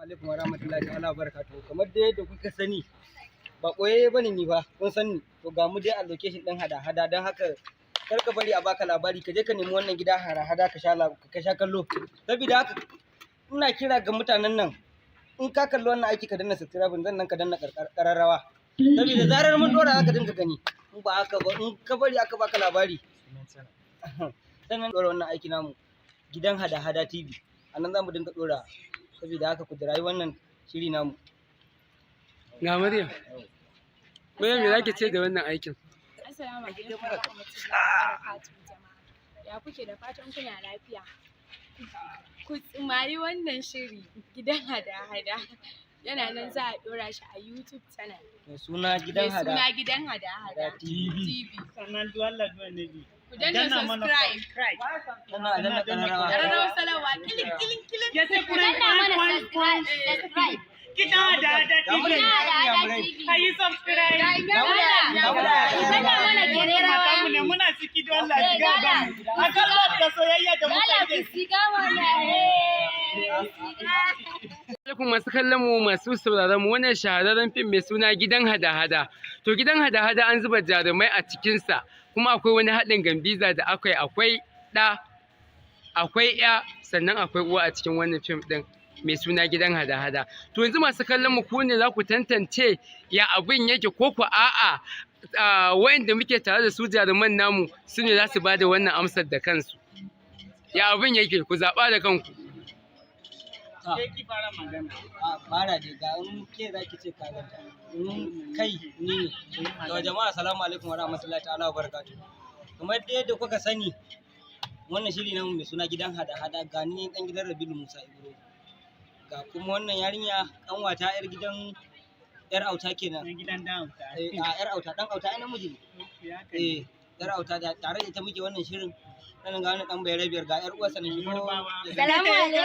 Alaikum wa rahmatullahi ta'ala wa barakatuhu. Kamar dai yadda kuka sani, ba koyayye bane ni ba, kun sani. To, ga mu dai a location din hada hada. Don haka kar ka bari a baka labari, ka je ka nemi wannan gida hada hada ka sha kallo. Saboda haka ina kira ga mutanen nan, in ka kalli wannan aiki, ka danna subscribe, zan nan ka danna kararrawa, saboda zarar mun dora aka dinga gani. In ba haka ba, in ka bari aka baka labari, sannan dora wannan aiki namu, Gidan Hada Hada TV, a nan za mu dinga dora. Saboda haka ku jirayi wannan shiri namu. Ga Maryam. Maryam, me zaki ce da wannan aikin? Assalamu alaikum wa rahmatullahi wa barakatuhu, jama'a. Ya kuke? Da fatan kuna lafiya. Ku tsumayi wannan shiri, Gidan Hada-hada. Yana nan, za a ɗora shi a YouTube channel. Mai suna Gidan Mai Hada suna Gidan Hada-hada TV. TV. Sannan duk Allah, duk Annabi. Ku danna subscribe. Sannan a danna kararrawa. Ƙararrawar sanarwa, kilin kilin kilin. Ya sai Ku danna mana subscribe, subscribe. Gidan Hada Hada Ga mu da TV. Hada Hada Inyamurai. TV. Ayi subscribe. Ga mu da Ku danna mana kererawa. Matanmu ne muna ciki, don Allah Eh, shiga gala. ga mu. Akan love da soyayya da muka Gala ku yi. siga mana. Eh, siga. Alaikum masu kallon mu, masu sauraron mu, wannan shahararren fim mai suna Gidan Hada-Hada. To, Gidan Hada-Hada an zuba jarumai a cikinsa, kuma akwai wani haɗin gambiza da akwai akwai ɗa, akwai ƴa, sannan akwai uwa a cikin wannan fim ɗin mai suna Gidan Hada-Hada. To, yanzu masu kallon mu, ku ne za ku tantance ya abin yake, ko ku a'a, wayanda muke tare da su, jaruman namu, su ne za su ba da wannan amsar da kansu. Ya abin yake? Ku zaɓa da kanku. Ke ki fara magana. A fara dai, ga in ke za ki ce ka ganta in kai ni ne. To jama'a, assalamu alaikum wa rahmatullahi ta'ala wa barakatuh. Kamar dai yadda kuka sani, wannan shiri namu mai suna Gidan Hada Hada, ga ni dan gidan Rabilu Musa Ibro, ga kuma wannan yarinya kanwata, yar gidan yar auta kenan. Na gidan dan auta. Eh, a yar auta, dan auta ai namiji ne. Eh, yar auta, da tare da ita muke wannan shirin. Nan ga wani dan bayar biyar, ga yar uwarsa nan shi ko. Yorubawa. Salamu alaikum.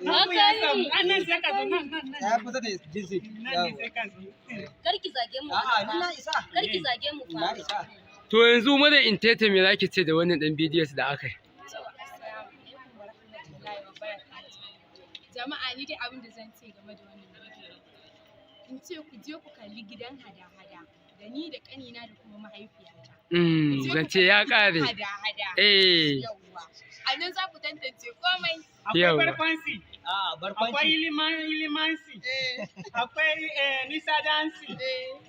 Nan ya samu. Ah, nan sai ka zo, nan nan nan. Ya kusa da jinsi. Nan ne sai ka zo. Kar ki zage mu. A'a, ni na isa. Kar ki zage mu Na fa. isa. To yanzu Maryam Intete, me zaki ce da wannan dan bidiyon da aka yi? To, assalamu alaikum wa rahmatullahi wa barakatuh. Jama'a, ni dai abin da zan ce game da wannan bidiyo, in ce ku je ku kalli Gidan Hada-hada, da ni da ƙanina da kuma mahaifiyata. Ku je ku Zance ya kalli Gidan ƙare. Hada-hada. Eh, Yawwa. A nan za ku tantance komai. Akwai Yawwa. barkwanci. A Akwai barkwanci. ilimansi. Akwai nisa dansi.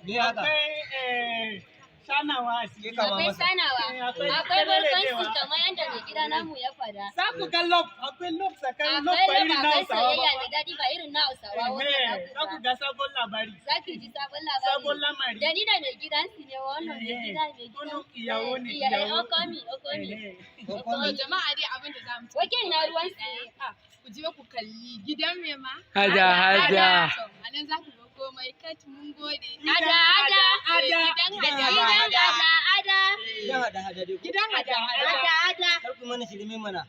Me haka? Akwai shanawa a ciki. Ke kama Akwai masa. sanawa. Eh, akwai Akwai barkwanci karerewa. kamar yadda mai gida namu ya fada. Za ku ga love, akwai love tsakanin love Akwai ba irin love, na akwai Hausawa soyayya ba. mai daɗi, ba irin na Hausawa wanda Eh, za za ku ku ba. ga sabon labari. Za ki ji sabon labari. Sabon lamari. Da ni da mai gidan su ne wannan, mai Eh, gida, mai gidan. Wannan iyawo ne, Iya, iyawo. Okomi, okomi. Eh, To jama'a dai, abin da za mu ce. Wake ina ruwan su? Ah, ku je ku kalli Gidan me ma? Hada-hada. To, a nan za ku ga komai. Kat, mun gode. Hada hada. Hada. Gidan Gidan Hada. Gidan hada hada. Gidan Hada Hada dai ko? Gidan Hada Hada. Hada hada. Kar ku mana shirme mana.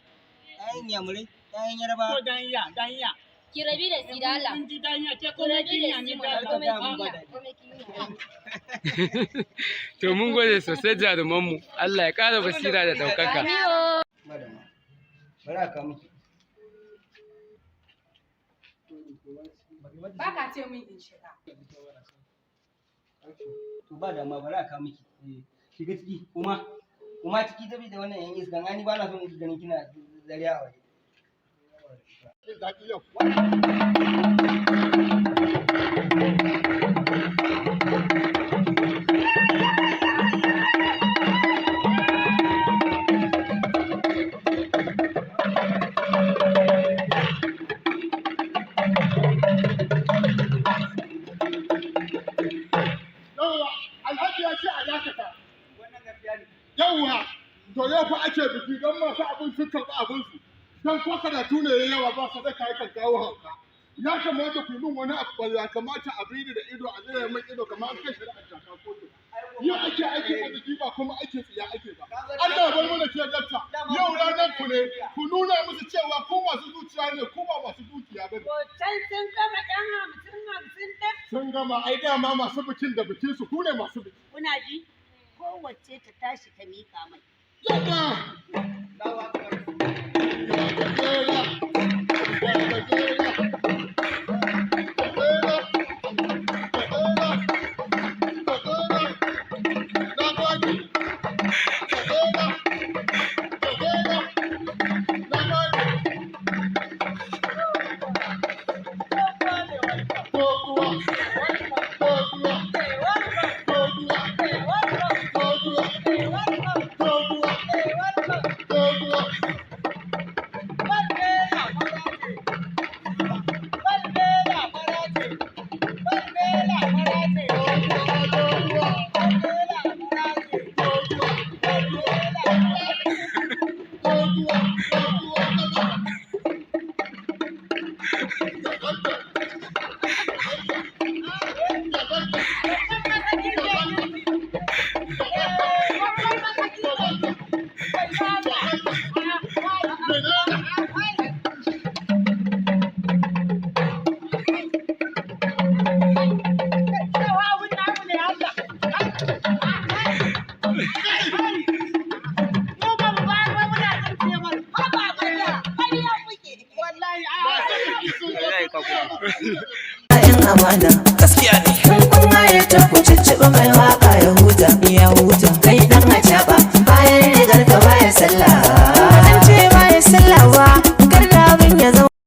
Ƴaƴan Yamurai, ƴaƴan Yarbawa. Ko dan iya, dan iya. Ki rabi da si da Allah. Kun ji dan iya, ke Ku kuma rabi kin da iya si ni mana. da Komai Allah. kin iya. Komai kin iya. To mun gode sosai jarumanmu. Allah ya ƙara basira da ɗaukaka. Amiyo. Madama. Bari a kawo miki. Ba ka ce min in shiga. To ba dama, bari a kawo miki. Eh, shiga ciki kuma kuma ciki, tafi da wannan yan iskan. Ani ba na son ganin kina zariya a waje. Yawwa, Alhaji ya ce a dakata. Yawwa, to yau fa ake biki don masu abin sun karɓi abinsu. Don ko karatu ne ya yawa ba sadaka yakan kawo hauka. Ya kamata ku yi min wani abu, ba ya kamata a bi ni da ido, a zira min ido kamar an kai shari'ar jaka kotu. Yau ake aikin arziki, ba kuma ake tsiya ake ba. Allah ya bar mana ke dakta. Yau ranar ku ne, ku nuna musu cewa ku masu zuciya ne, ku ba masu dukiya ba ne. Can sun gama ɗan 50-50 ɗin? Sun gama ai, dama masu bikin da bikinsu, ku ne masu biki. Kuna ji? Kowace ta tashi ta miƙa mai. Yadda! Ga gajera, ga gajera. Yan amana gaskiya ne kun haye ta ku cicciɓa mai.